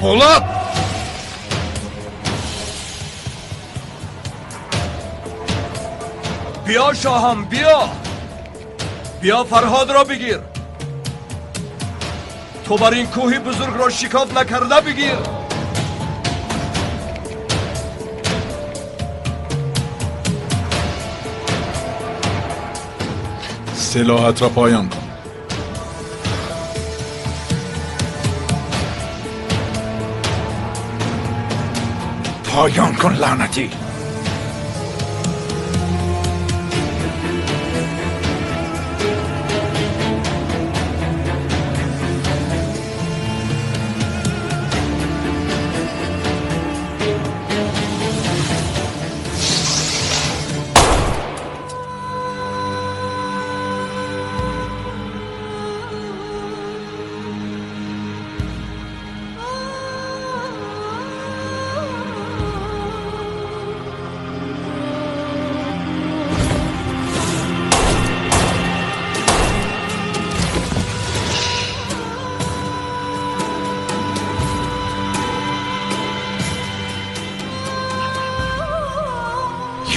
Пулат! بیا شاهم، بیا. بیا فرهاد را بگیر. تو بر این کوه بزرگ را شکاف نکرده بگیر. سلاحت را پایان کن. پایان کن لعنتی.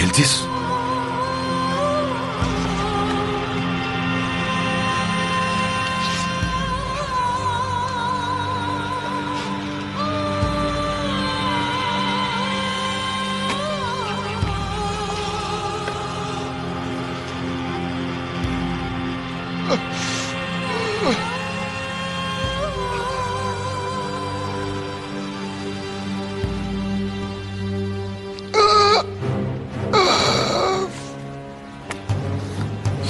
Yıldız.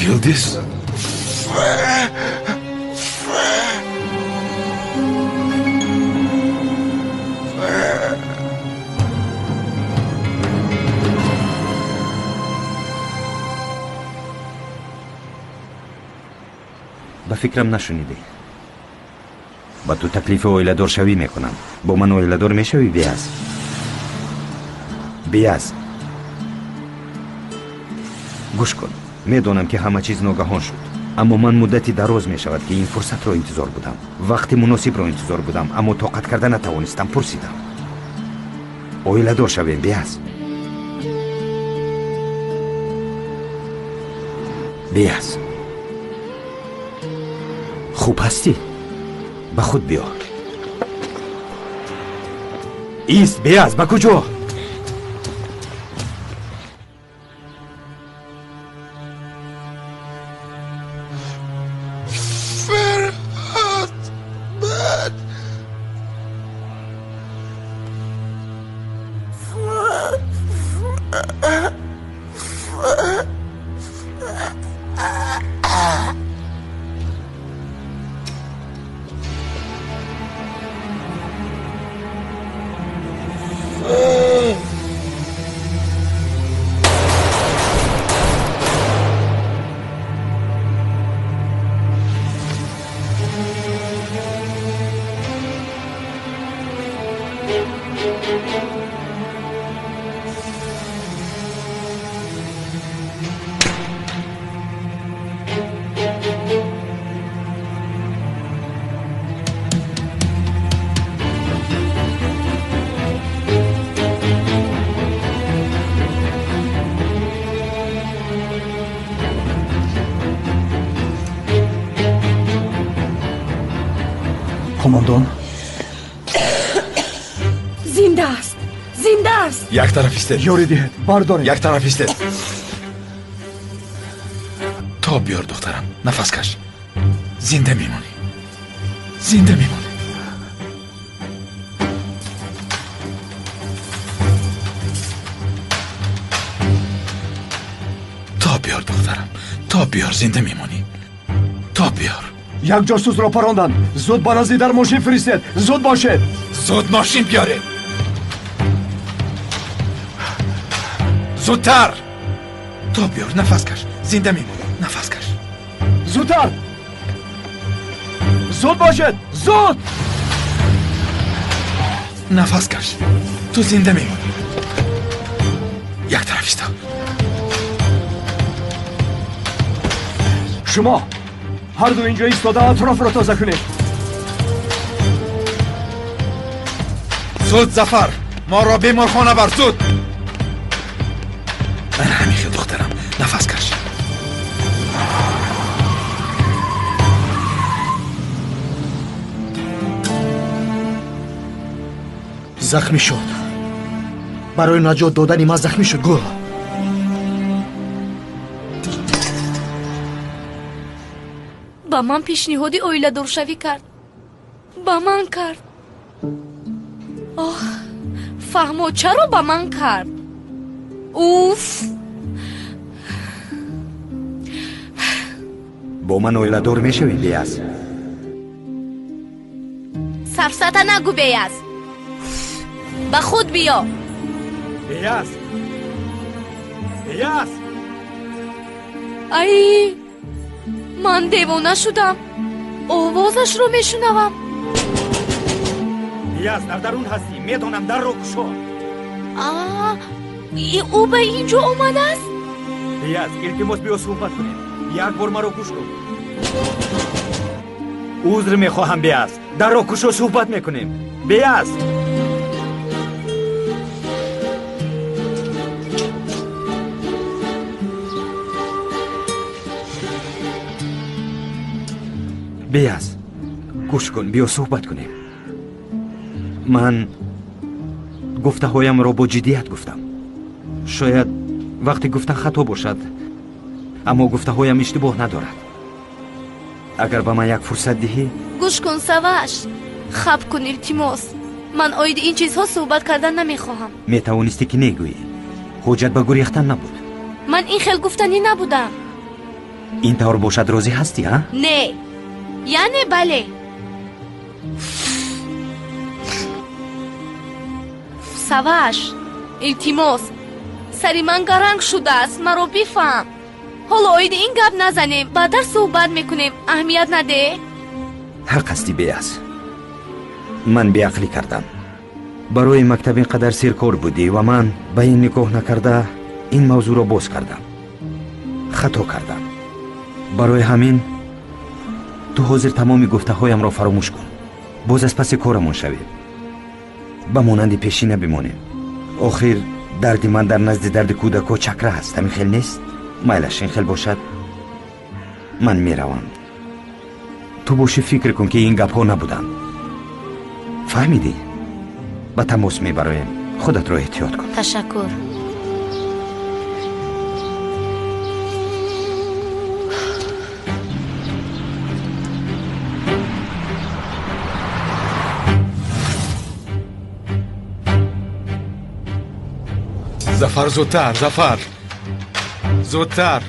Yıldız. Ба фикрам нашунидӣ. Ба ту таклифи оиладоршавӣ мекунам. Бо ман оиладор мешавӣ, Биаз? Биаз, гӯш кун. Медонам, ки ҳама чиз ногаҳон шуд, аммо ман муддати дароз мешавад, ки ин фурсатро интизор будам, вақти муносибро интизор будам, аммо тоқат карда натавонистам. Пурсидам, оиладор шавем, Биаз? Биаз, хуб ҳастӣ? Ба худ биё. Ист, Биаз, ба куҷо? Командон. Зинда аст, зинда аст. Як тараф истед. Ёрӣ диҳед, бардоред. Як тараф истед. Тоб биёр, духтарам, нафас каш. Зинда мемонӣ, зинда мемонӣ. Тоб биёр, духтарам, тоб биёр, зинда мемонӣ. Тоб биёр. Як ҷосусро паронданд. Зуд ба назди дар мошин фиристед. Зуд бошед. Зуд мошин биёред. Зудтар. Тоб биёр, нафас каш, зинда мемонӣ, нафас каш. Зудтар, зуд бошед, зуд. Нафас каш, ту зинда мемонӣ. Як тараф иста. Шумо ҳарду инҷо истода атрофро тоза кунед. Зуд Зафар, моро беморхона бар, зуд. Ман ҳамин хел духтарам, нафас каш. Захмӣ шуд. Барои наҷот додани ман захмӣ шуд, Гул. Ба ман пешниҳоди оиладоршавӣ кард. Ба ман кард. Оҳ, фаҳмо, чаро ба ман кард? Уф! Бо ман оиладор мешавӣ, Беяз? Сафсата нагӯ, Беяз. Ба худ биё. Беяз! Беяз! Ай, ман девона шудам. Овозашро мешунавам. Беяз, дар дарун ҳастӣ. Медонам, дарро кушо. Ӯ ба ин ҷо омадааст? Беяз, илтимос, биё суҳбат кунем. Як бор маро гӯш кун. Узр мехоҳам, Беяз. Дарро кушо, суҳбат мекунем. Беяз! Беяз, гӯш кун, биё суҳбат кунем. Ман гуфтаҳоямро бо ҷиддият гуфтам. Шояд вақте гуфтан хато бошад, аммо гуфтаҳоям иштибоҳ надорад. Агар ба ман як фурсат диҳӣ... Гӯш кун, Саваш, хаб кун, илтимос. Ман оиди ин чизҳо суҳбат кардан намехоҳам. Метавонистӣ ки негӯӣ. Ҳуҷҷат ба гурехтан набуд. Ман ин хел гуфтанӣ набудам. Ин тавр бошад, розӣ ҳастӣ, а? Не, яъне бале. Саваш, илтимос, сари ман гаранг шудааст, маро бифаҳм. Ҳоло оиди ин гап назанем, баъдтар суҳбат мекунем, аҳамият надеҳ. Ҳақ ҳастӣ, Беяз. Ман беақлӣ кардам. Барои мактаб ин қадар серкор будӣ ва ман ба ин нигоҳ накарда ин мавзӯъро боз кардам. Хато кардам. Барои ҳамин ту ҳозир тамоми гуфтаҳоямро фаромӯш кун. Боз аз паси корамон шавем. Ба монанди пешина бимонем. Охир дарди ман дар назди дарди кӯдакҳо чакра ҳаст. Ҳамин хел нест? Майлаш, ин хел бошад, ман меравам. Ту бошӣ фикр кун, ки ин гапҳо набуданд. Фаҳмидӣ? Ба тамос мебароем. Худатро эҳтиёт кун. Ташаккур. Зафар, зудтар, Зафар, зудтар,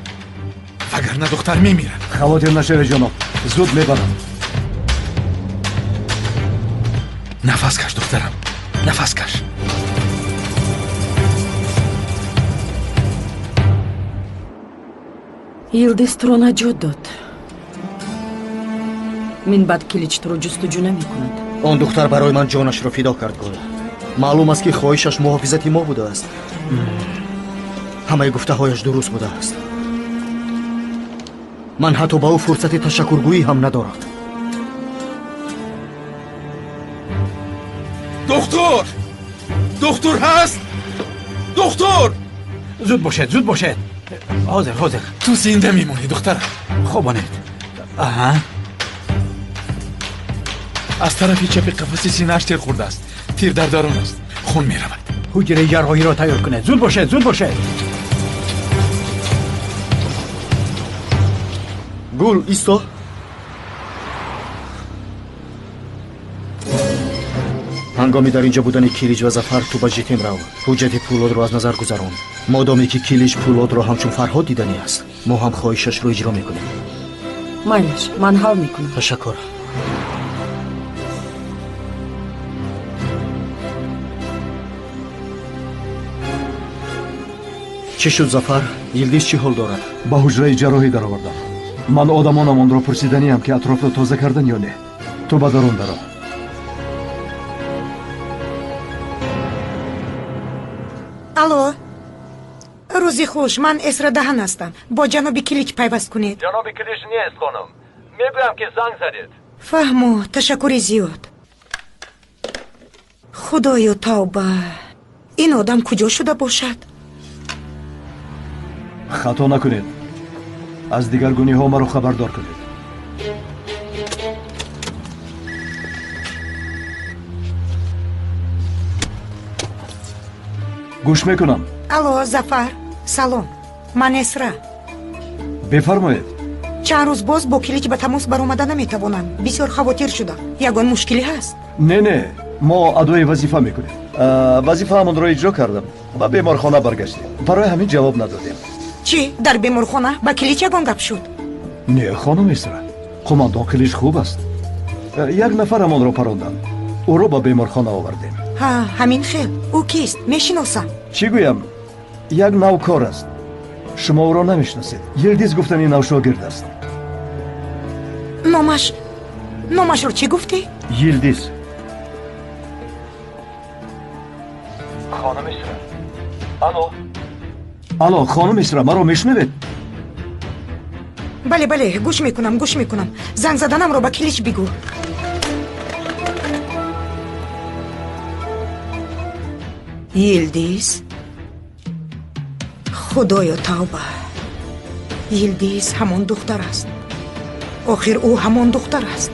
вагарна духтар мемирад. Хавотир нашавед, ҷаноб, зуд мебарам. Нафас каш, духтарам, нафас каш. Йилдиз туро наҷот дод. Минбаъд Килич туро ҷустуҷӯ намекунад. Он духтар барои ман ҷонашро фидо кард, Гул. Маълум аст, ки хоҳишаш муҳофизати мо будааст. Ҳамаи гуфтаҳояш дуруст будааст. Ман ҳатто ба ӯ фурсати ташаккургӯӣ ҳам надорам. Духтур! Духтур ҳаст? Духтур! Зуд бошед, зуд бошед. Ҳозир, ҳозир. Ту зинда мемонӣ, духтарам. Хобонед. Аҳа. Аз тарафи чапи қафаси синааш тир хӯрдааст. Тир дар дарун аст. Хун меравад. Ҳуҷраи ҷарроҳиро тайёр кунед. Зуд бошед, зуд бошед. Гул, исто. Ҳангоми дар инҷо будани Килич ва Зафар ту ба Житим рав. Ҳуҷҷати Пулодро аз назар гузарон. Модоме ки Килич Пулодро ҳамчун Фарҳод диданӣ аст, мо ҳам хоҳишашро иҷро мекунем. Майлаш, ман ҳал мекунам. Ташаккур. Чӣ шуд, Зафар? Йилдиз чӣ ҳол дорад? Ба ҳуҷраи ҷарроҳӣ даровардам. Ман одамонам онро пурсиданиам, ки атрофро тоза кардан ё не. Ту ба дарун даро. Алло, рӯзи хуш, ман Эсра Даҳан ҳастам. Бо ҷаноби Килич пайваст кунед. Ҷаноби Килич нест, хонум. Мегӯям, ки занг задед. Фаҳмо, ташаккури зиёд. Худоё тавба, ин одам куҷо шуда бошад? Хато накунед, аз дигаргуниҳо маро хабардор кунед. Гӯш мекунам. Алло, Зафар, салом, ман Эсра. Бифармоед. Чанд рӯз боз бо Килич ба тамос баромада наметавонам. Бисёр хавотир шудам. Ягон мушкилӣ ҳаст? Не, не, мо адои вазифа мекунем. Вазифаамонро иҷро кардам, ба беморхона баргаштем. Барои ҳамин ҷавоб надодем. Чӣ? Дар беморхона ба Килич ягон гап шуд? Не, хонум Эсра, қумандон Килич хуб аст. Як нафарамонро паронданд, ӯро ба беморхона овардем. Ҳа, ҳамин хел. Ӯ кист? Мешиносам. Чӣ гӯям, як навкор аст. Шумо ӯро намешиносед. Йилдиз гуфтани навшогирд аст. Номашро чӣ гуфтӣ? Йилдиз. Хонум Эсра. Алло. Алло, хонум Эсра, маро мешунавед? Бале, бале, гӯш мекунам, гӯш мекунам. Занг заданамро ба Килич бигӯ. Йилдиз? Худоё тавба, Йилдиз ҳамон духтар аст. Охир ӯ ҳамон духтар аст.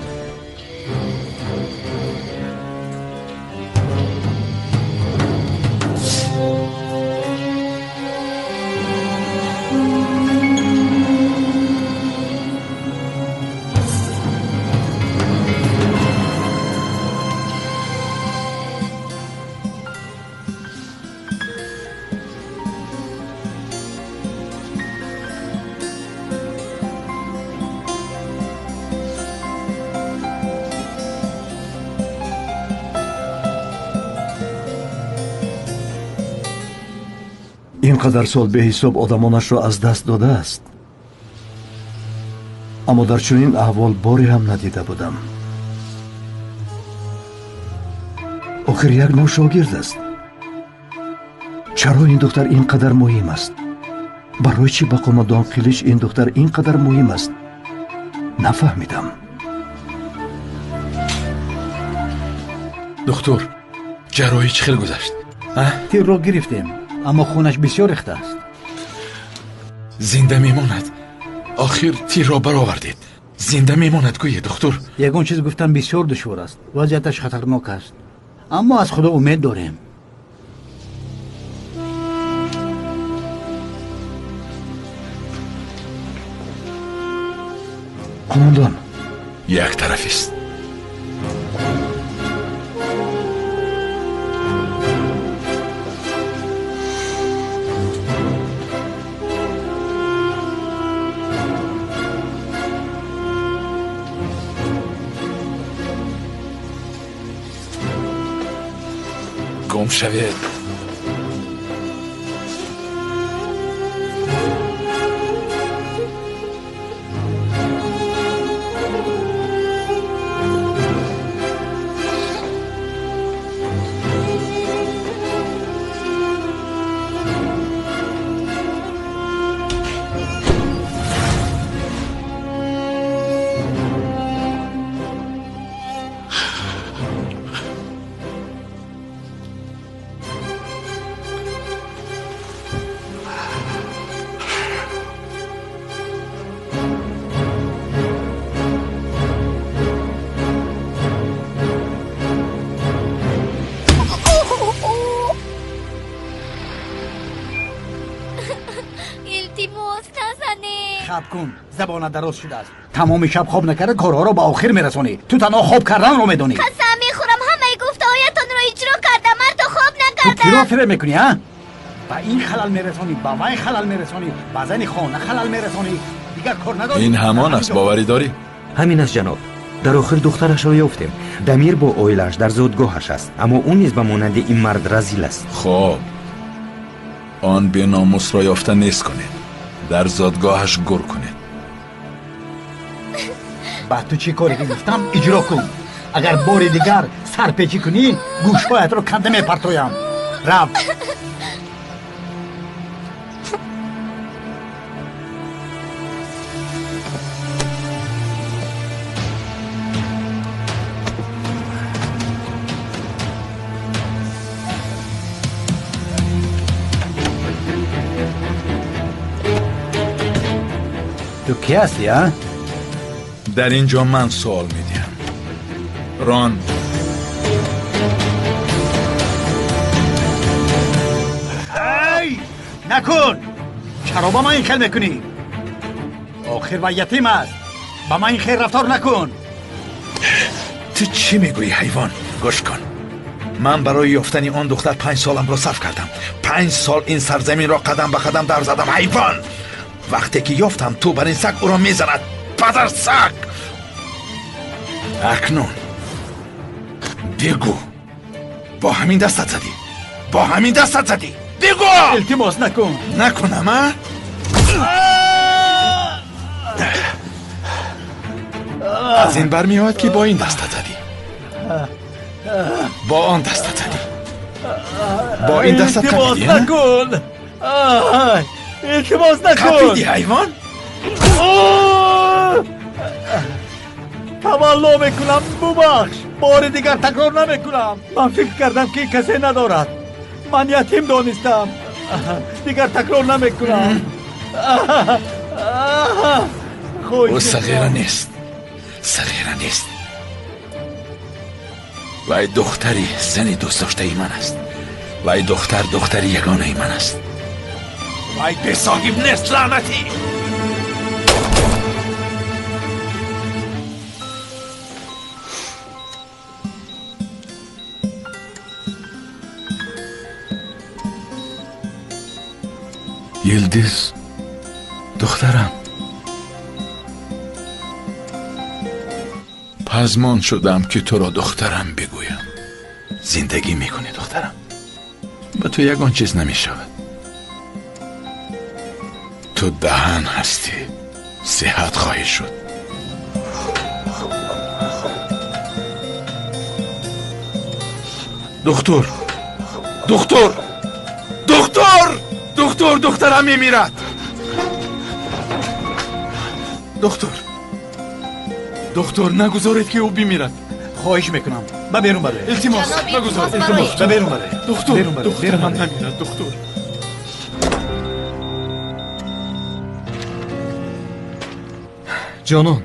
Ин қадар сол беҳисоб одамонашро аз даст додааст, аммо дар чунин аҳвол боре ҳам надида будам. Охир як нав шогирд аст. Чаро ин духтар ин қадар муҳим аст? Барои чӣ ба қумандон Қилич ин духтар ин қадар муҳим аст? Нафаҳмидам. Духтур, ҷарроҳӣ чӣ хел гузашт? Тирро гирифтем, аммо хунаш бисёр рехтааст. Зинда мемонад. Охир тирро баровардед. Зинда мемонад, гӯе духтур. Ягон чиз гуфтан бисёр душвор аст. Вазъияташ хатарнок аст, аммо аз Худо умед дорем. Қумандон, як тарафист. Гум шавед. Кун, забона дароз шудааст. Тамоми шаб хоб накарда корҳоро ба охир мерасонӣ. Ту танҳо хоб карданро медонӣ. Қасам мехӯрам, ҳамаи гуфтаҳоятонро иҷро кардам, ҳатто хоб накардам. Ту киро фиреб мекунӣ, а? Ба ин халал мерасонӣ, ба вай халал мерасонӣ, ба зани хона халал мерасонӣ. Дигар кор надорӣ. Ин ҳамон аст, боварӣ дорӣ? Ҳамин аст, ҷаноб. Дар охир духтарашро ёфтем. Дамир бо оилааш дар зодгоҳаш аст, аммо ӯ низ ба монанди ин мард разил аст. Хоб, он беномусро ёфта нест кунед, дар зодгоҳаш гур кунед. Ба ту чӣ коре ки гуфтам иҷро кун. Агар бори дигар сарпечӣ кунӣ, гӯшҳоятро канда мепартоям. Рав. Кӣ ҳастӣ, а? Дар ин ҷо ман суол медиҳам. Рон. Эй, накун! Чаро ба ман ин хел мекунӣ? Охир вай ятим аст. Ба ман ин хел рафтор накун. Ту чӣ мегӯӣ, ҳайвон? Гӯш кун. Ман барои ёфтани он духтар 5 соламро сарф кардам. 5 сол ин сарзаминро қадам ба қадам дар задам, ҳайвон! Вақте ки ёфтам, ту бар ин саг ӯро мезанад. Падар саг! Акнун бигӯ, бо ҳамин дастат задӣ? Бо ҳамин дастат задӣ? Бигӯ! Илтимос накун. Накунам, а? Аз ин бармеояд ки бо ин дастат задӣ. Бо он дастат задӣ. Бо ин дастат илтимос накун. Илтимос накун. Қапидӣ, ҳайвон? Тавалло мекунам, бубахш. Бори дигар такрор намекунам. Ман фикр кардам ки касе надорад. Ман ятим донистам. Дигар такрор намекунам. Ӯ сағира нест. Сағира нест. Вай духтари зани дӯстдоштаи ман аст. Вай духтар духтари ягонаи ман аст. Вай бесоҳиб нест, лаънатӣ! Йилдиз, духтарам, пазмон шудам ки туро духтарам бигӯям. Зиндагӣ мекунӣ, духтарам. Ба ту ягон чиз намешавад. Ту даҳан ҳастӣ, сиҳат хоҳӣ шуд. Духтур! Духтур! Духтур! Духтур, духтарам мемирад. Духтур, духтур, нагузоред ки ӯ бимирад. Хоҳиш мекунам, ба берун бароед. Илтимос, нагузоред. Илтимос, ба берун бароед. Духтур, духтарам намирад, духтур. Ҷонон,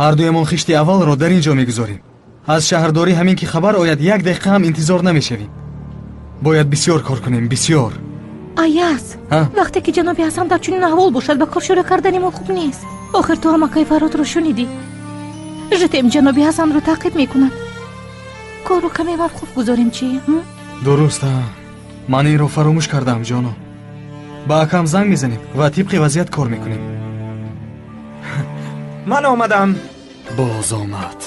ҳардуямон хишти аввалро дар ин ҷо мегузорем. Аз шаҳрдорӣ ҳамин ки хабар ояд, як дақиқа ҳам интизор намешавем. Бояд бисёр кор кунем, бисёр. Аяз, вақте ки ҷаноби Ҳасан дар чунин аҳвол бошад, ба кор шурӯъ кардани мо хуб нест. Охир ту ҳамакай Фарҳодро шунидӣ. Житем ҷаноби Ҳасанро таъқиб мекунад. Корро каме мавқуф гузорем, чӣ? Дуруст, ман инро фаромӯш кардам, ҷонон. Ба акам занг мезанем ва тибқи вазъият кор мекунем. Ман омадам. Боз омад.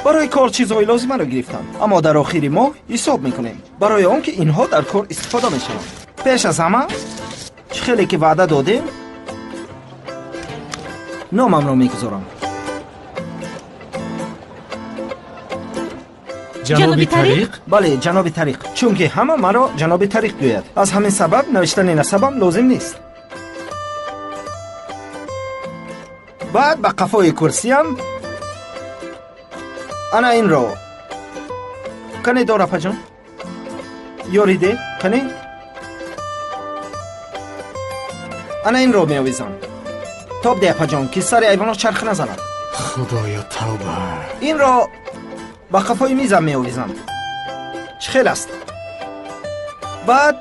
Барои кор чизҳои лозимаро гирифтам, аммо дар охири моҳ ҳисоб мекунем, барои он ки инҳо дар кор истифода мешаванд. Пеш аз ҳама, чӣ хеле ки ваъда додем, номамро мегузорам. Ҷаноби Тариқ? Бале, ҷаноби Тариқ, чунки ҳама маро ҷаноби Тариқ гӯяд. Аз ҳамин сабаб навиштани насабам лозим нест. Баъд ба қафои курсиям ана инро. Кане дор, апаҷон? Ёриде, кане? Ана инро меовезам. Тоб де, апаҷон, ки сари айвонҳо чарх назанад. Худоё, тавба! Инро ба қафои мизам меовезам. Чӣ хел аст? Баъд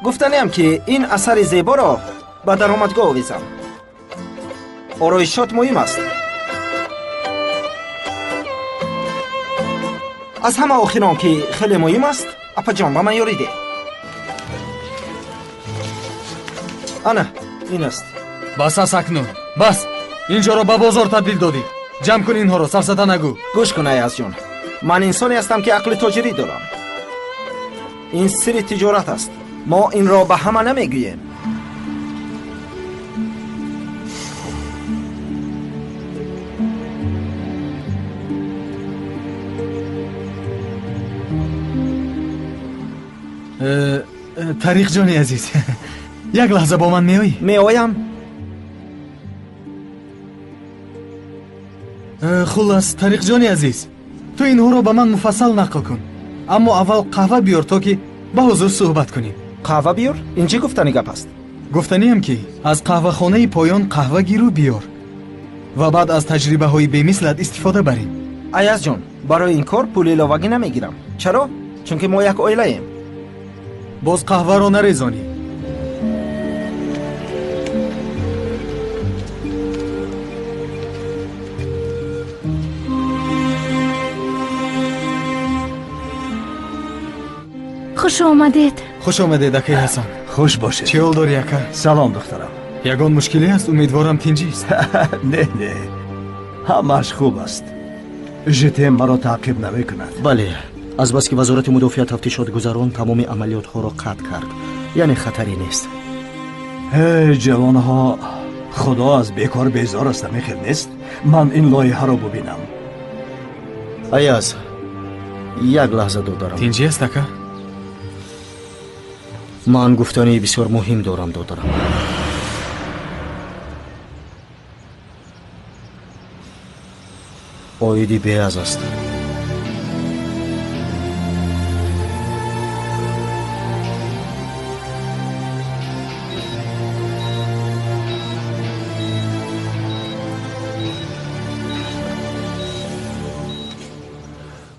гуфтаниам, ки ин асари зеборо ба даромадгоҳ овезам. Ороишот муҳим аст. Аз ҳама охирон, ки хеле муҳим аст, апаҷон, ба ман ёрӣ деҳ. Ана ин аст. Бас аст акнун, бас! Инҷоро ба бозор табдил додӣ. Ҷамъ кун инҳоро, сафсата нагӯ. Гӯш кун, Аязҷон, ман инсоне ҳастам, ки ақли тоҷирӣ дорам. Ин сирри тиҷорат аст. Мо инро ба ҳама намегӯем. Тариқҷони азиз, як лаҳза бо ман меоӣ? Меоям. Хуллас, Тариқҷони азиз, ту инҳоро ба ман муфассал нақл кун, аммо аввал қаҳва биёр, то ки ба ҳузур суҳбат кунем. Қаҳва биёр? Ин чӣ гуфтани гап аст? Гуфтаниам ки аз қаҳвахонаи поён қаҳва гиру биёр ва баъд аз таҷрибаҳои бемислат истифода барем. Аязҷон, барои ин кор пули иловагӣ намегирам. Чаро? Чунки мо як оилаем. Боз қаҳваро нарезонӣ. Хуш омадед. Хуш омадед, акаи Ҳасан. Хуш бошед. Чӣ ҳол дорӣ, ака? Салом, духтарам. Ягон мушкиле аст? Умедворам тинҷист. Не, не, ҳамааш хуб аст. Житем маро таъқиб намекунад. Бале, азбаски вазорати мудофиа тафтишот гузарон, тамоми амалиётҳоро қатъ кард. Яъне хатаре нест. Эй ҷавонҳо, худо аз бекор безор аст, ҳамин хел нест? Ман ин лоиҳаро бубинам. Аяз, як лаҳза додарам. Тинҷӣ аст, ака? Ман гуфтани бисёр муҳим дорам, додарам. Оиди Беаз аст.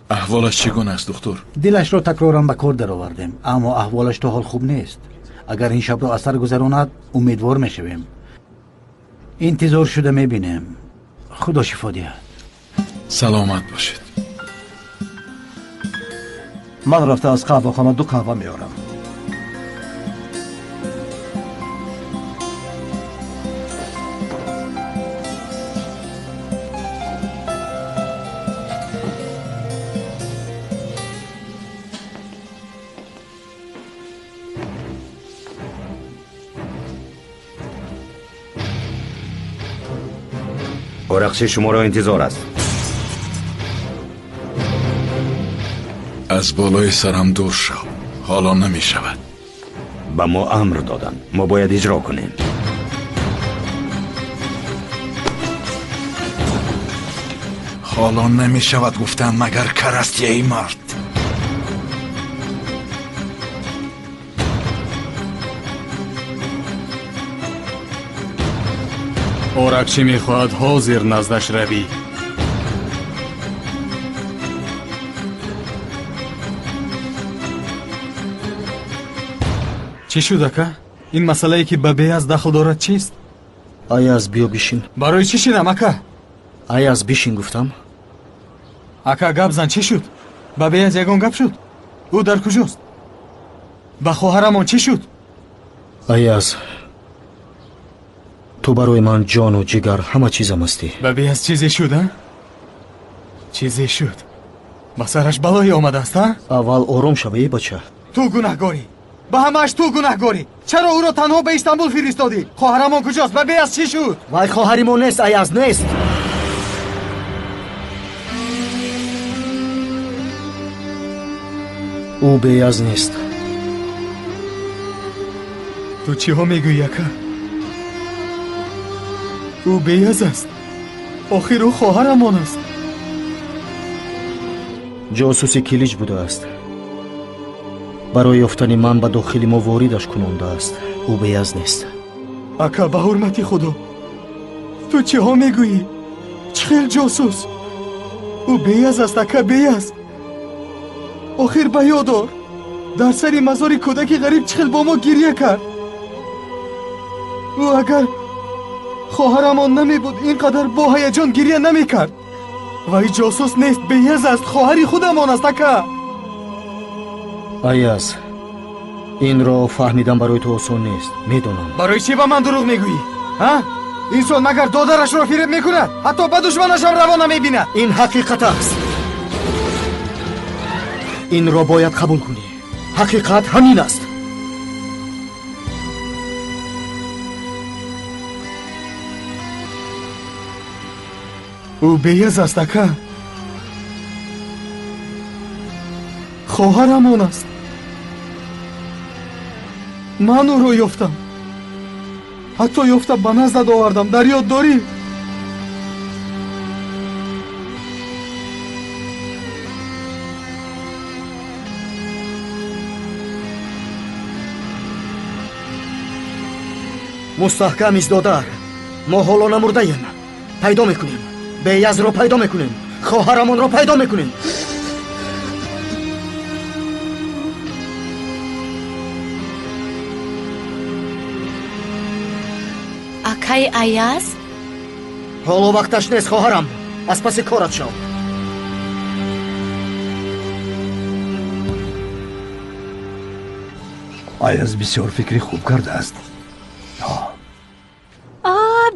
Аҳволаш чӣ гуна аст, духтур? Дилашро такроран ба кор даровардем, аммо аҳволаш то ҳол хуб нест. Агар ин шабро аз сар гузаронад, умедвор мешавем. Интизор шуда мебинем. Худо шифо диҳад. Саломат бошед. Ман рафта аз қаҳвахона ду қаҳва меорам. Орақши шуморо интизор аст. Аз болои сарам дур шав, ҳоло намешавад. Ба мо амр доданд, мо бояд иҷро кунем. Ҳоло намешавад гуфтан, магар кар астӣ, эй мард? Орақчӣ мехоҳад ҳозир наздаш равӣ. Чӣ шуд, ака? Ин масъалае ки ба Беаз дахл дорад чист? Аяз, биё бишин. Барои чӣ шинам, ака? Аяз, бишин гуфтам. Ака, гап зан, чӣ шуд? Ба Беаз ягон гап шуд? Ӯ дар куҷост? Ба хоҳарамон чӣ шуд? Аяз, ту барои ман ҷону ҷигар ҳама чизам ҳастӣ. Ба Беаз чизе шуд, а? Чизе шуд. Ба сараш балое омадааст, а? Аввал ором шав, эй бача. Ту гунаҳгорӣ. Ба ҳамааш ту гунаҳгорӣ. Чаро ӯро танҳо ба Истанбул фиристодӣ? Хоҳарамон куҷост? Ба Беаз чӣ шуд? Вай хоҳари мо нест, Аяз, нест. Ӯ Беаз нест. Ту чиҳо мегӯӣ, ака? Ӯ Беаз аст. Охир ӯ хоҳарамон аст. Ҷосуси Килич будааст. Барои ёфтани ман ба дохили мо воридаш кунондааст. Ӯ Беаз нест. Ака, ба ҳурмати Худо, ту чиҳо мегӯӣ? Чӣ хел ҷосус? Ӯ Беаз аст, ака, Беаз. Охир ба ёд ор, дар сари мазори кӯдаки ғариб чӣ хел бо мо гирья кард. Ӯ агар хоҳарамон намебуд, ин қадар бо ҳаяҷон гирья намекард. Вай ҷосус нест, Беаз аст, хоҳари худамон аст, ака. Аяз, инро фаҳмидан барои ту осон нест, медонам. Барои чӣ ба ман дурӯғ мегӯӣ? Ҳа? Инсон магар додарашро фиреб мекунад? Ҳатто ба душманашам раво намебинад. Ин ҳақиқат аст. Инро бояд қабул кунӣ. Ҳақиқат ҳамин аст. Ӯ Беаз аст, ака. Хоҳарамон аст. Ман ӯро ёфтам. Ҳатто ёфта ба наздат овардам. Дар ёд дорӣ? Мустаҳкам издодар, мо ҳоло намурдаем. Пайдо мекунем, Беязро пайдо мекунем, хоҳарамонро пайдо мекунем. Акай Аяз? Ҳоло вақташ нест, хоҳарам. Аз паси корат шав. Аяз бисёр фикри хуб кардааст.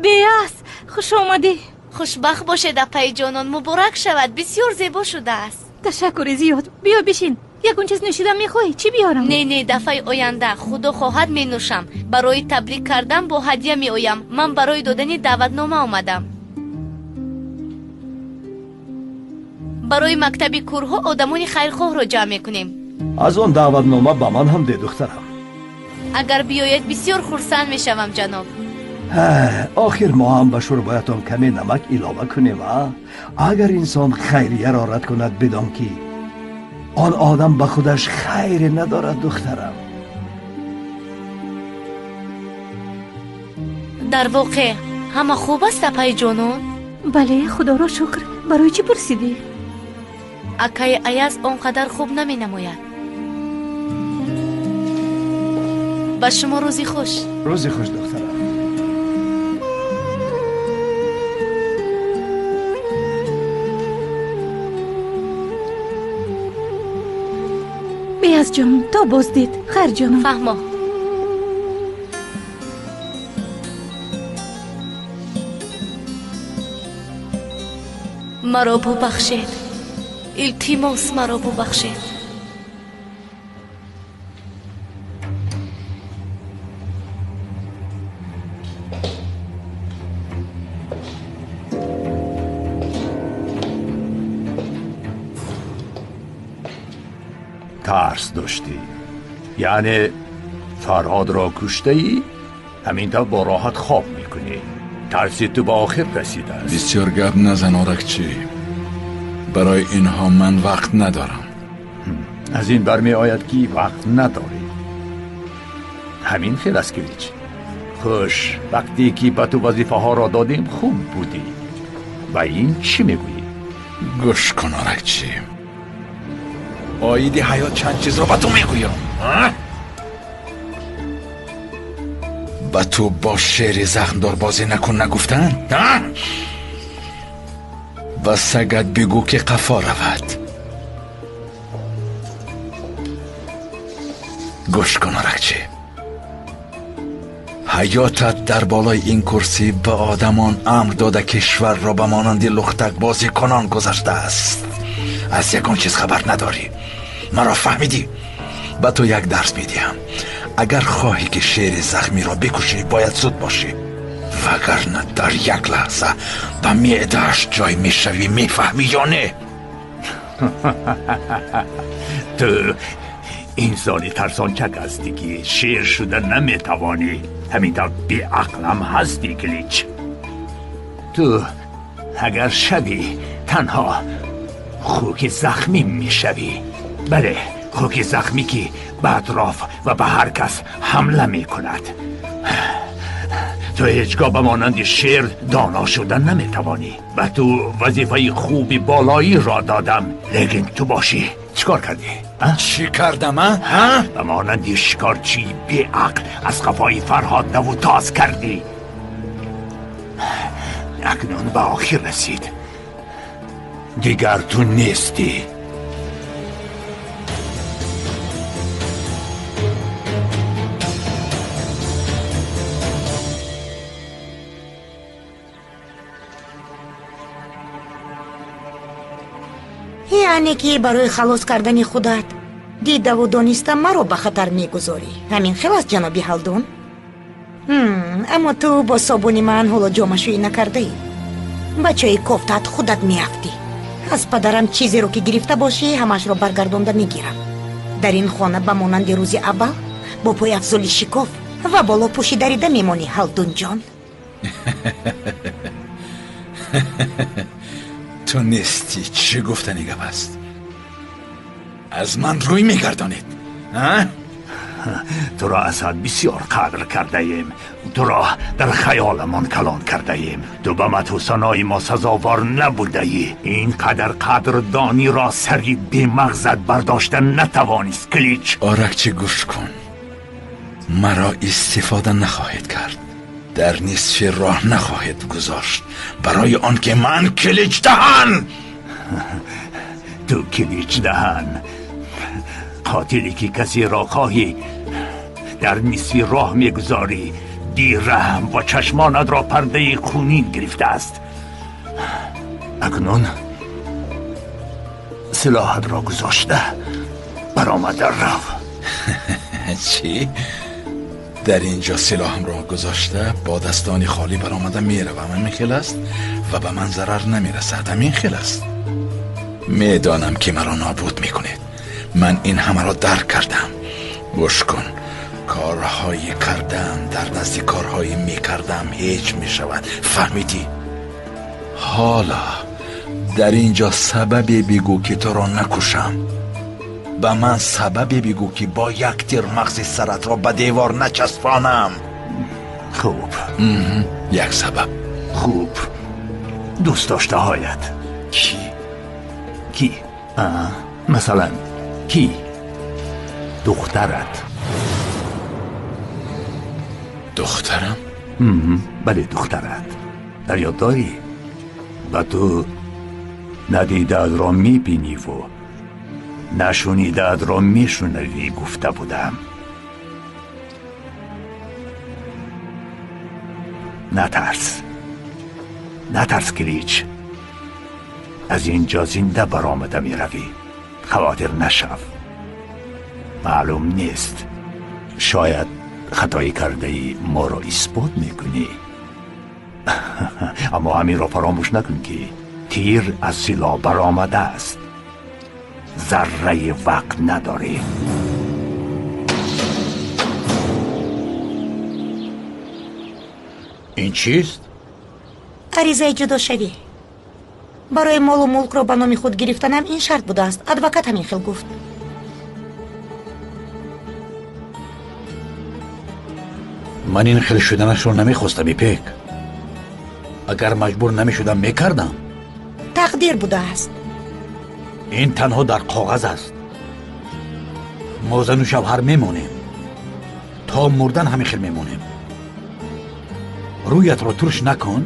Беяз, хуш омадӣ. Хушбахт бошед, апаи ҷонон. Муборак шавад, бисёр зебо шудааст. Ташаккури зиёд. Биё бишин. Ягон чиз нӯшидан мехоҳӣ? Чӣ биёрам? Не, не, дафъаи оянда худо хоҳад менӯшам. Барои табрик кардан бо ҳадя меоям. Ман барои додани даъватнома омадам. Барои мактаби кӯрҳо одамони хайрхоҳро ҷамъ мекунем. Аз он даъватнома ба ман ҳам де, духтарам. Агар биёед бисёр хурсанд мешавам, ҷаноб. Охир мо ҳам ба шӯрбоятон каме намак илова кунем, а? Агар инсон хайрияро рад кунад, бидон ки он одам ба худаш хайре надорад, духтарам. Дар воқеъ ҳама хуб аст, апаи ҷонон? Бале, худоро шукр. Барои чӣ пурсидӣ? Акаи Аяз он қадар хуб наменамояд. Ба шумо рӯзи хуш. Рӯзи хуш, духтарам. Беязҷон, то боздид. Хайр, ҷонам. Фаҳмо. Маро бубахшед, илтимос, маро бубахшед. Тарс доштӣ, яъне Фарҳодро куштаӣ, ҳамин тавр бо роҳат хоб мекунӣ. Тарси ту ба охир расидааст. Бисёр гап назан, Оракчӣ. Барои инҳо ман вақт надорам. Аз ин бармеояд ки вақт надорӣ. Ҳамин хел аст, Килич. Хуш, вақте ки ба ту вазифаҳоро додем, хуб будӣ. Ба ин чӣ мегӯӣ? Гӯш кун, Оракчӣ. Оиди ҳаёт чанд чизро ба ту мегӯям. Ба ту бо шери захмдор бозӣ накун нагуфтанд? Ба сагат бигӯ ки қафо равад. Гӯш кун, Оракчӣ. Ҳаётат дар болои ин курсӣ ба одамон амр дода кишварро ба монанди лухтак бозикунон гузаштааст. Аз ягон чиз хабар надорӣ. Маро фаҳмидӣ? Ба ту як дарс медиҳам. Агар хоҳӣ ки шери захмиро бикушӣ, бояд зуд бошӣ, вагарна дар як лаҳза ба меъдааш ҷой мешавӣ. Мефаҳмӣ ё не? Ту инсони тарсончак ҳастӣ ки шер шуда наметавонӣ. Ҳамин тавр беақлам ҳастӣ, Килич. Ту агар шавӣ, танҳо хуки захмӣ мешавӣ. Бале, хуки захмӣ ки ба атроф ва ба ҳар кас ҳамла мекунад. Ту ҳеҷгоҳ ба монанди шер доно шуда наметавонӣ. Ба ту вазифаи хуби болоиро додам, лекин ту бошӣ чӣ кор кардӣ? Чӣ кардам? Ба монанди шикорчии беақл аз қафои Фарҳод даву тоз кардӣ. Акнун ба охир расид. Дигар ту нестӣ. Яъне ки барои халос кардани худат дидаву дониста маро ба хатар мегузорӣ. Ҳамин хел аст, ҷаноби Ҳалдун? Аммо ту бо собуни ман ҳоло ҷомашӯӣ накардаӣ. Ба чойи кофтаат худат меафтӣ. Аз падарам чизеро ки гирифта бошӣ, ҳамаашро баргардонда мегирам. Дар ин хона ба монанди рӯзи аввал бо пойафзоли шикоф ва болопӯши дарида мемонӣ, Ҳалдунҷон. Ту нестӣ. Чӣ гуфтани гап аст? Аз ман рӯй мегардонед? Туро аз ҳад бисёр қадр кардаем, туро дар хаёламон калон кардаем. Ту ба мадҳу санои мо сазовор набудаӣ. Ин қадар қадрдониро сари бемағзат бардошта натавонист, Килич. Оракчи, гӯш кун, маро истифода нахоҳед кард, дар нисфи роҳ нахоҳед гузошт, барои он ки ман Килич даҳан. Ту Килич даҳан, қотиле ки касеро хоҳӣ дар нисфи роҳ мегузорӣ, бераҳм ва чашмонатро пардаи хунин гирифтааст. Акнун силоҳатро гузошта баромада рав. Чӣ? Дар инҷо силоҳамро гузошта бо дастони холӣ баромада меравам, ҳамин хел аст? Ва ба ман зарар намерасад, ҳамин хел аст? Медонам ки маро нобуд мекунед. Ман ин ҳамаро дарк кардам. Гӯш кун, корҳое кардам дар назди корҳое мекардам ҳеҷ мешавад, фаҳмидӣ? Ҳоло дар инҷо сабабе бигӯ ки туро накушам. Ба ман сабабе бигӯ ки бо як тир мағзи саратро ба девор начаспонам. Хуб. Як сабаб. Хуб, дӯст доштаҳоят. Кӣ? Кӣ? Масалан, кӣ? Духтарат. Духтарам? Бале, духтарат. Дар ёд дорӣ? Ба ту надидаатро мебиниву нашунидаатро мешунавӣ гуфта будам. Натарс, натарс, Килич. Аз ин ҷо зинда баромада меравӣ. Хавотир нашав. Маълум нест, шояд хатои кардаи моро исбот мекунӣ. Аммо ҳаминро фаромӯш накун ки тир аз силоҳ баромадааст. Зарраи вақт надорӣ. Ин чист? Аризаи ҷудошавӣ. Барои молу мулкро ба номи худ гирифтанам ин шарт будааст. Адвокат ҳамин хел гуфт. Ман ин хел шуданашро намехостам, Ипек. Агар маҷбур намешудам, мекардам. Тақдир будааст. Ин танҳо дар коғаз аст. Мо зану шавҳар мемонем. То мурдан ҳамин хел мемонем. Рӯятро турш накун.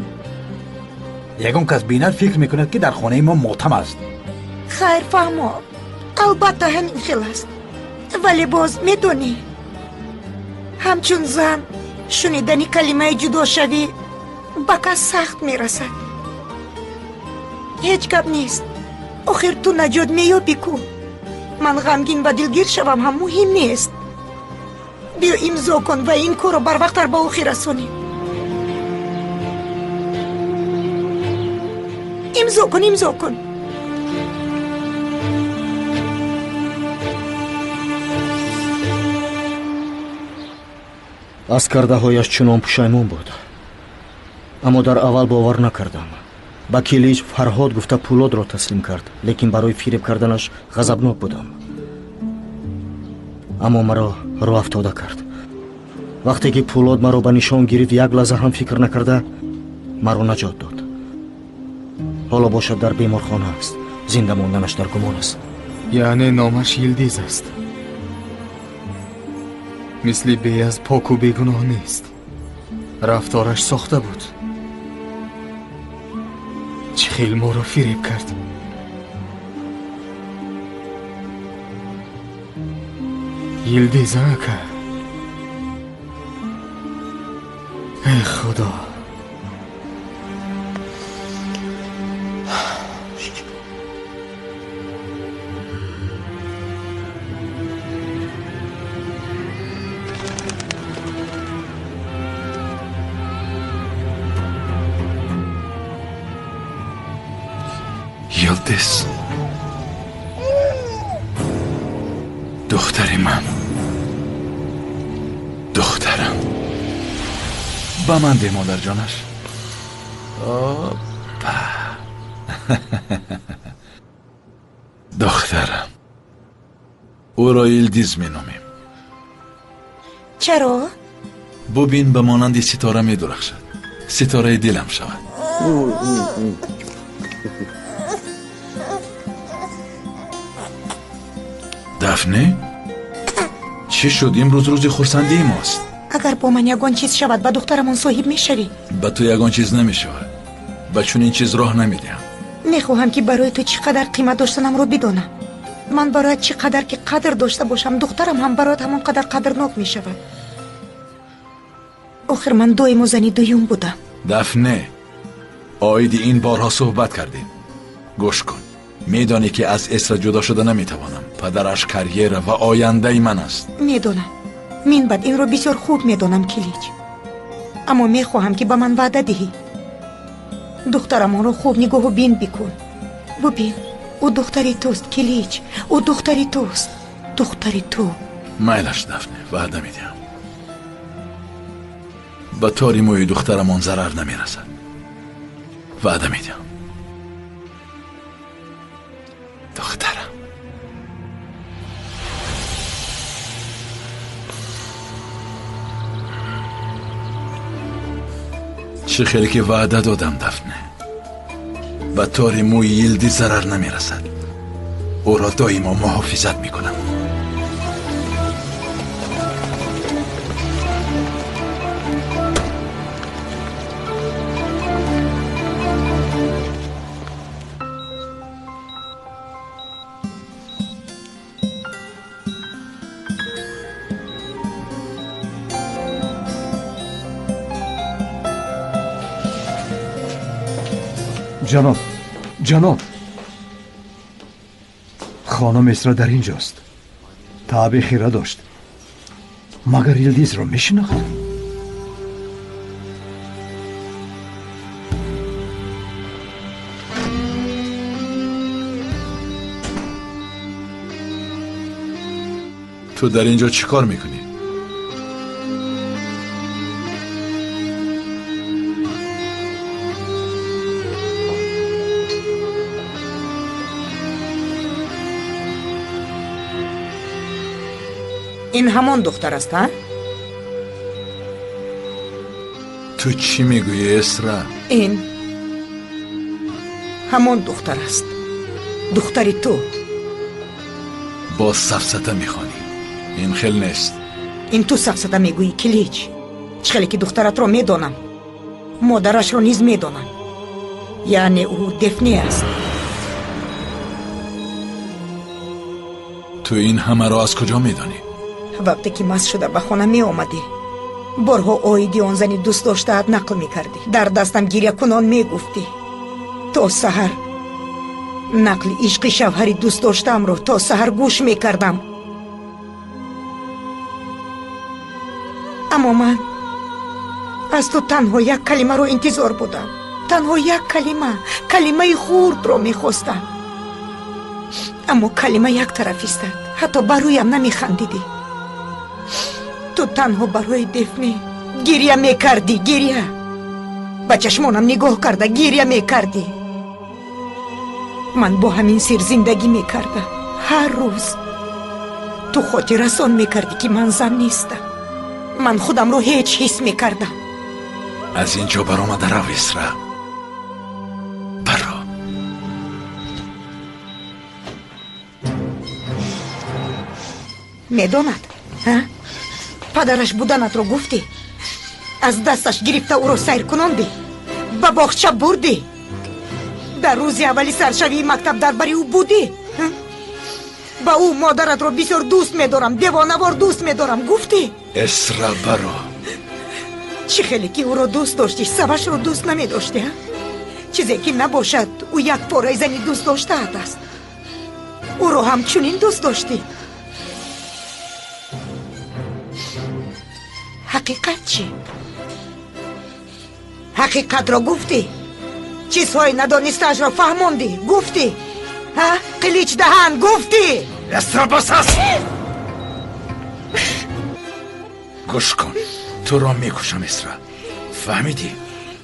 Ягон кас бинад, фикр мекунад ки дар хонаи мо мотам аст. Хайр, фаҳмо, албатта ҳамин хел аст. Вале боз медонӣ, ҳамчун зан шунидани калимаи ҷудошавӣ ба кас сахт мерасад. Ҳеҷ гап нест. Охир ту наҷот меёбӣ ку. Ман ғамгин ва дилгир шавам ҳам муҳим нест. Биё имзо кун ва ин корро барвақттар ба охир расонем. Имзо кун, имзо кун. Аз кардаҳояш чунон пушаймон буд, аммо дар аввал бовар накардам. Ба Килич Фарҳод гуфта Пулодро таслим кард, лекин барои фиреб карданаш ғазабнок будам. Аммо маро роҳафтода кард. Вақте ки Пулод маро ба нишон гирифт, як лаҳза ҳам фикр накарда маро наҷот дод. Ҳоло бошад дар беморхона аст. Зинда монданаш дар гумон аст. Яъне номаш Йилдиз аст. Мисли Беяз поку бегуноҳ нест. Рафтораш сохта буд. Чӣ хел моро фиреб кард. Йилдиз ака. Эй Худо. Йилдиз, духтари ман, духтарам, ба ман де, модарҷонаш. Опа, духтарам, ӯро Йилдиз меномем. Чаро? Бубин, ба монанди ситора медурахшад. Ситораи дилам шавад. Дафне? Чӣ шуд? Имрӯз рӯзи хурсандии мост. Агар бо ман ягон чиз шавад, ба духтарамон соҳиб мешавӣ? Ба ту ягон чиз намешавад. Ба чунин чиз роҳ намедиҳам. Мехоҳам, ки барои ту чӣ қадар қимат доштанамро бидонам. Ман бароят чӣ қадар ки қадр дошта бошам, духтарам ҳам бароят ҳамон қадар қадрнок мешавад. Охир ман доимо зани дуюм будам. Дафне, оиди ин борҳо суҳбат кардем. Гӯш кун, медонӣ ки аз Эсра ҷудо шуда наметавонам. Падараш карьера ва ояндаи ман аст. Медонам. Минбаъд инро бисёр хуб медонам, Килич. Аммо мехоҳам, ки ба ман ваъда диҳӣ. Духтарамонро хуб нигоҳу бин бикун. Бубин, ӯ духтари туст, Килич. Ӯ духтари туст. Духтари ту. Майлаш, Дафне, ваъда медиҳам. Ба тори мӯи духтарамон зарар намерасад. Ваъда медиҳам. Духтарам. Чӣ хеле ки ваъда додам, Дафне. Ба тори мӯи Йилдиз зарар намерасад. Ӯро доимо муҳофизат мекунам. Ҷаноб, ҷаноб, хонум Эсра дар ин ҷост. Таъби хира дошт. Магар Йилдизро мешинохт? Ту дар ин ҷо чӣ кор мекунӣ? Ин ҳамон духтар аст, ҳа? Ту чӣ мегӯӣ, Эсра? Ин ҳамон духтар аст. Духтари ту. Боз сафсата мехонӣ. Ин хел нест. Ин ту сафсата мегӯӣ, Килич. Чӣ хеле ки духтаратро медонам, модарашро низ медонам. Яъне ӯ Дефне аст. Ту ин ҳамаро аз куҷо медонӣ? Вақте ки маст шуда ба хона меомадӣ, борҳо оиди он зани дӯст доштаат нақл мекардӣ. Дар дастам гирякунон мегуфтӣ. То саҳар нақли ишқи шавҳари дӯст доштаамро то саҳар гӯш мекардам. Аммо ман аз ту танҳо як калимаро интизор будам. Танҳо як калима, калимаи хурдро мехостам. Аммо калима як тараф истад. Ҳатто ба рӯям намехандидӣ. Ту танҳо барои Дефне гиря мекардӣ, гиря. Ба чашмонам нигоҳ карда гиря мекардӣ. Ман бо ҳамин сир зиндагӣ мекардам. Ҳар рӯз ту хотиррасон мекардӣ, ки ман зан нестам. Ман худамро ҳеҷ ҳис мекардам. Аз ин ҷо баромада рав, Эсра. Баро. Медонад, ҳа? Падараш буданатро гуфтӣ? Аз дасташ гирифта ӯро сайр кунондӣ? Ба боғча бурдӣ? Дар рӯзи аввали саршавии мактаб дар бари ӯ будӣ? Ба ӯ модаратро бисёр дӯст медорам, девонавор дӯст медорам гуфтӣ? Эсра, баро. Чӣ хеле ки ӯро дӯст доштӣ, савашро дӯст намедоштӣ, ҳа? Чизе ки набошад, ӯ як пораи зани дӯст доштаат аст. Ӯро ҳамчунин дӯст доштӣ. Ҳақиқат чӣ? Ҳақиқатро гуфтӣ? Чизҳои надонистаашро фаҳмондӣ? Гуфтӣ? Ҳа? Қилич даҳан гуфтӣ? Эсра, бас аст! Гӯш кун, туро мекушам, Эсра. Фаҳмидӣ?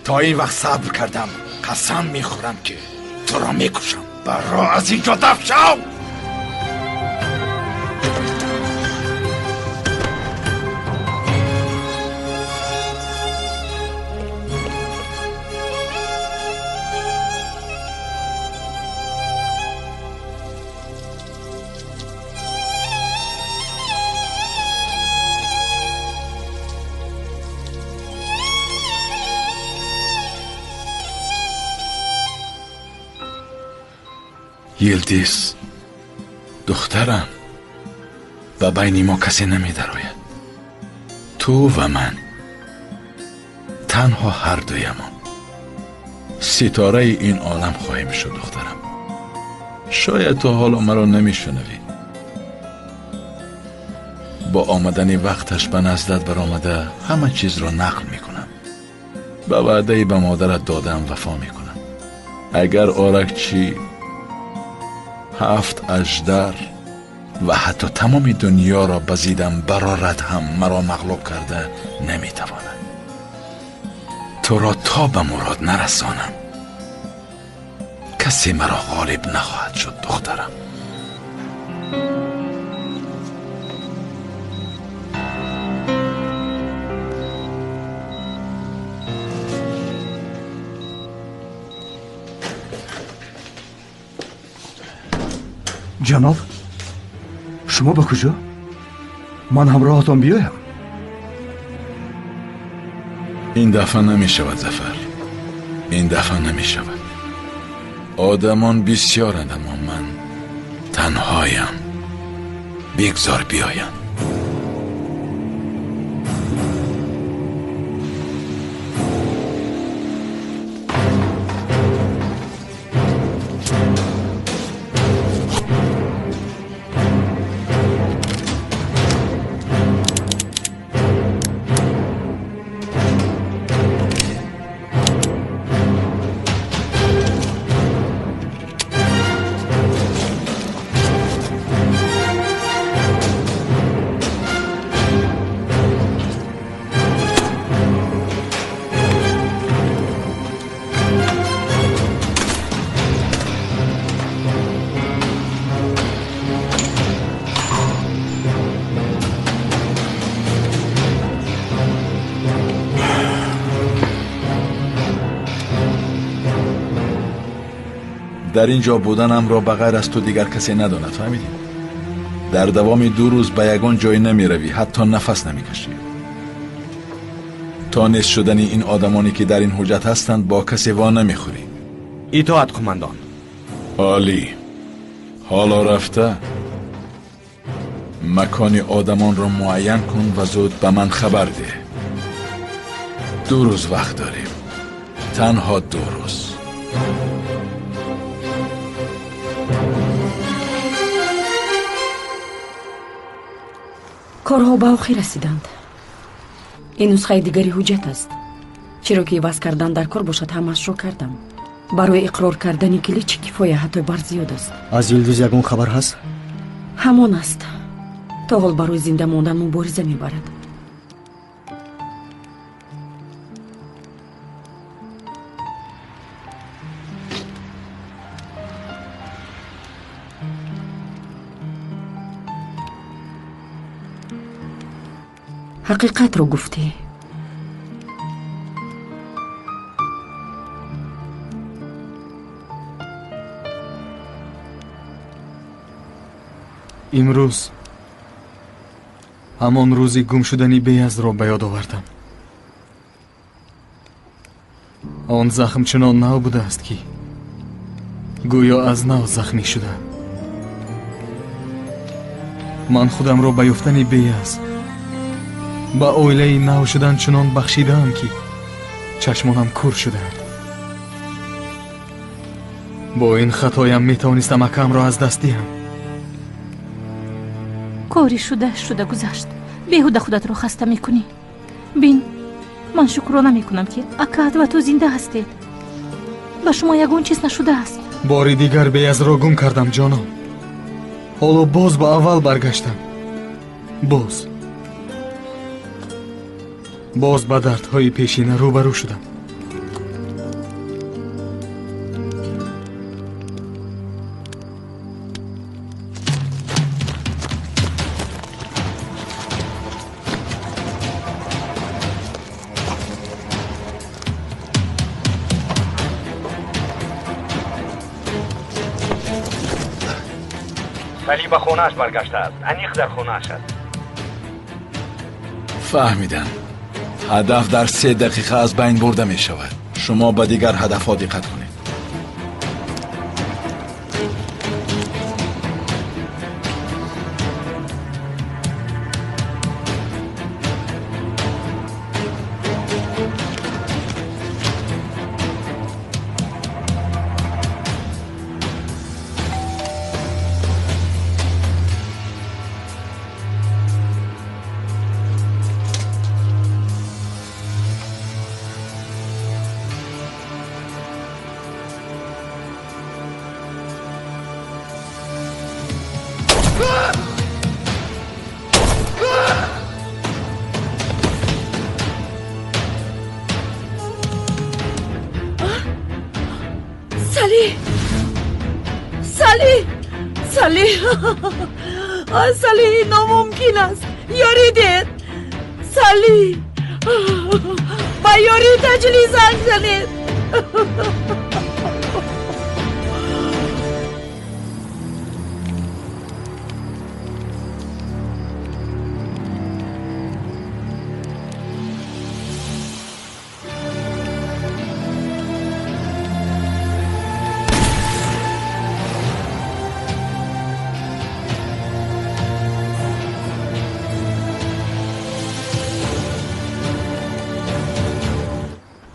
То ин вақт сабр кардам. Қасам мехӯрам, ки туро мекушам. Баро аз ин ҷо дафт шав! Йилдиз, духтарам, ба байни мо касе намедарояд. Ту ва ман, танҳо ҳар дуямон ситораи ин олам хоҳем шуд, духтарам. Шояд то ҳоло маро намешунавӣ. Бо омадани вақташ ба наздат баромада ҳама чизро нақл мекунам. Ба ваъдаи ба модарат додам вафо мекунам. Агар Оракчӣ, 7 аждар ва ҳатто тамоми дунёро ба зидам барорад ҳам маро мағлуб карда наметавонад. Туро то ба мурод нарасонам, касе маро ғолиб нахоҳад шуд, духтарам. Ҷаноб, шумо ба куҷо? Ман ҳамроҳатон биёям? Ин дафъа намешавад, Зафар. Ин дафъа намешавад. Одамон бисёранд, аммо ман танҳоям. Бигзор биёям. Дар ин ҷо буданамро ба ғайр аз ту дигар касе надонад, фаҳмидӣ? Дар давоми 2 рӯз ба ягон ҷой намеравӣ, ҳатто нафас намекашӣ. То нест шудани ин одамоне ки дар ин ҳуҷҷат ҳастанд бо касе во намехӯрӣ. Итоат, қумандон. Олӣ. Ҳоло рафта макони одамонро муайян кун ва зуд ба ман хабар деҳ. 2 рӯз вақт дорем. Танҳо 2 рӯз. Корҳо ба охир расиданд. Ин нусхаи дигари ҳуҷҷат аст. Чиро ки иваз кардан дар кор бошад, ҳамаашро кардам. Барои иқрор кардани Килич кифоя ҳатто бар зиёд аст. Аз Йилдиз ягон хабар ҳаст? Ҳамон аст. То ҳол барои зинда мондан мубориза мебарад. Ҳақиқатро гуфтӣ. Имрӯз ҳамон рӯзи гум шудани Беязро ба ёд овардам. Он захм чунон нав будааст, ки гӯё аз нав захмӣ шудам. Ман худамро ба ёфтани Беяз, ба оилаи нав шудан чунон бахшидаам, ки чашмонам кур шудаанд. Бо ин хатоям метавонистам акамро аз даст диҳам. Кори шуда шуда гузашт. Беҳуда худатро хаста мекунӣ. Бин, ман шукрона мекунам, ки акаат ва ту зинда ҳастед. Ба шумо ягон чиз нашудааст. Бори дигар Беязро гум кардам, ҷонон. Ҳоло боз ба аввал баргаштам. Боз ба дардҳои пешина рӯбарӯ шудам. Салим ба хонааш баргаштааст. Аниқ дар хонааш аст. Фаҳмидам. Ҳадаф дар 3 дақиқа аз байн бурда мешавад. Шумо ба дигар ҳадафҳо диққат кунед. Салӣ, Салӣ, Салӣ, Салӣ, номумкин аст. Ёрӣ дед. Салӣ, ба ёрии таҷлӣ занг занед.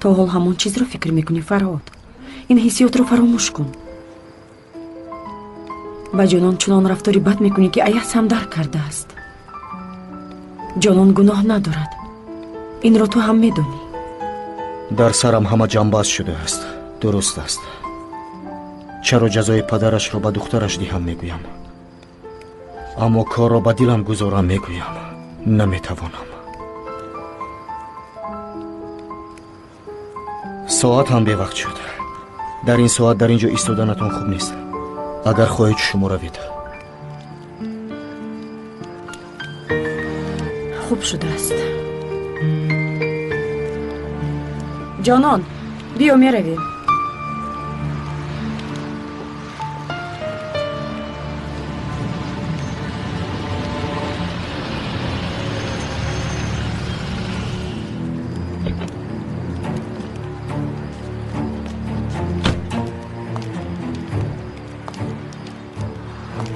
То ҳол ҳамон чизро фикр мекунӣ, Фарҳод. Ин ҳиссиётро фаромӯш кун. Ба Ҷонон чунон рафтори бад мекунӣ, ки Аяз ҳам дарк кардааст. Ҷонон гуноҳ надорад. Инро ту ҳам медонӣ. Дар сарам ҳама ҷамбаст шудааст. Дуруст аст. Чаро ҷазои падарашро ба духтараш диҳам мегӯям, аммо корро ба дилам гузорам мегӯям. Наметавонам. Соат ҳам бевақт шуд. Дар ин соат дар ин ҷо истоданатон хуб нест. Агар хоҳед шумо равед. Хуб шудааст. Ҷонон, биё меравем.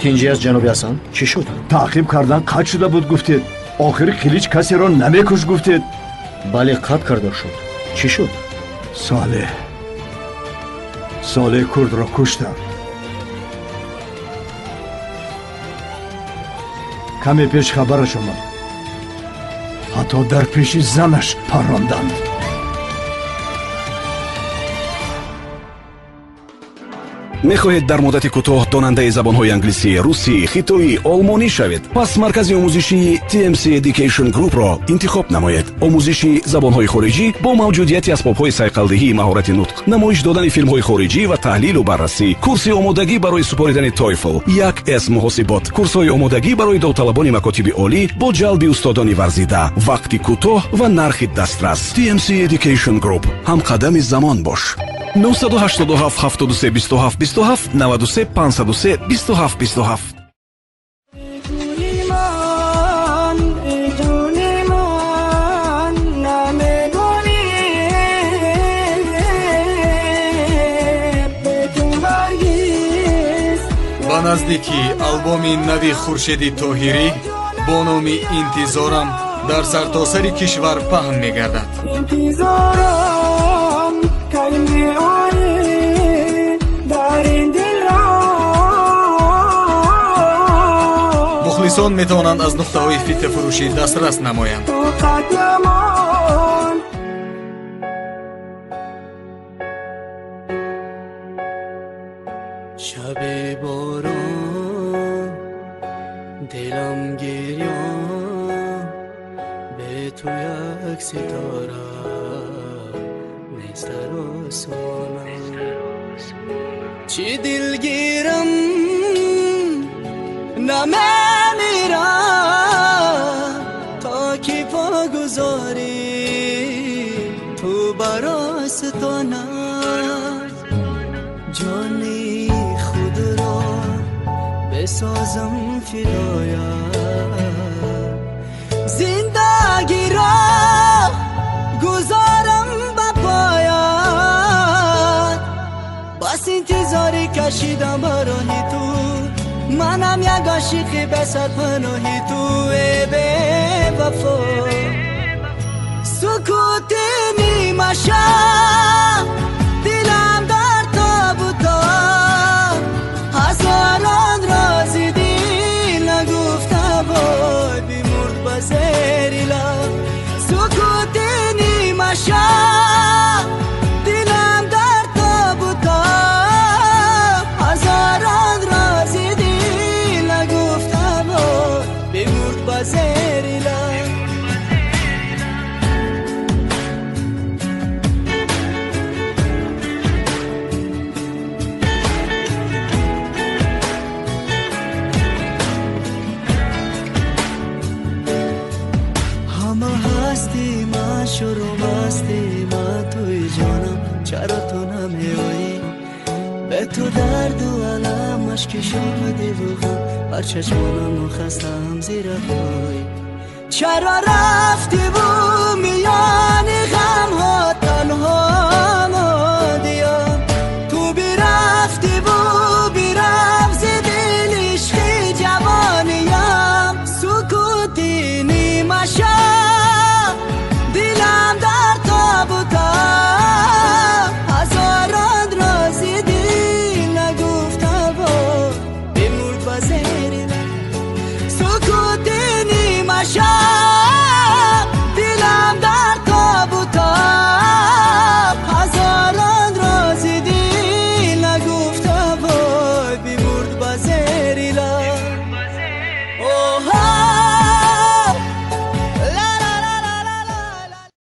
Тинҷӣ аст ҷаноби Ҳасан? Чӣ шуд? Таъқиб кардан қатъ шуда буд гуфтед. Охири Қилич касеро намекушт гуфтед. Бале, қатъ карда шуд. Чӣ шуд? Солеҳ, Солеҳ курдро куштам. Каме пеш хабараш омад. Ҳатто дар пеши занаш парронданд. Мехоҳед дар муддати кӯтоҳ донандаи забонҳои англисӣ, русӣ, хитоӣ, олмонӣ шавед? Пас маркази омӯзишии TMC Education Group-ро интихоб намоед. Омӯзиши забонҳои хориҷӣ бо мавҷудияти асбобҳои сайқалдиҳии маҳорати нутқ, намоиш додани филмҳои хориҷӣ ва таҳлилу баррасӣ, курси омодагӣ барои супоридани TOEFL, 1С муҳосибот, курсҳои омодагӣ барои довталабони макотиби олӣ бо ҷалби устодони варзида, вақти кӯтоҳ ва нархи дастрас. TMC Education Group. Ҳамқадами замон бош. 987 73 27 27 93 503 27 27. Ба наздикӣ албоми нави Хуршеди Тоҳирӣ бо номи Интизорам дар сартосари кишвар паҳн мегардад. Мухлисон метавонанд аз нуқтаҳои фитафурӯшӣ дастрас намоянд. Шаби борон дилам гирён, бе ту як ситора нест дар осмонам. Чӣ дилгирам намемирам, то ки по гузорӣ ту бар остонам. Ҷони худро бисозам фидоят, зиндагиро гузорам ба поят. Бас интизорӣ кашидам барои ту, манам як ошиқи бесарпаноҳи ту, э бевафо. Сукути нимашаб дилам дар тобу тоб, ҳазорон рози дил нагуфта вой бимурд ба зери лаб. Сукути нимашаб дилам дар тобу тоб, ҳазорон рози дил нагуфта вой бимурд ба зери лаб. به تو درد و علم اشک شادی و غم بر چشمانم و خستم زیر پای. چرا رفتی و میان غم ها تنها ماندیم؟ تو برفتی و برفت ز دل عشق جوانیم. سکوتی نیمه شب دلم در تاب و تب، هزاران راز دل نگفته بود بمرد با زیر لب. سکوتی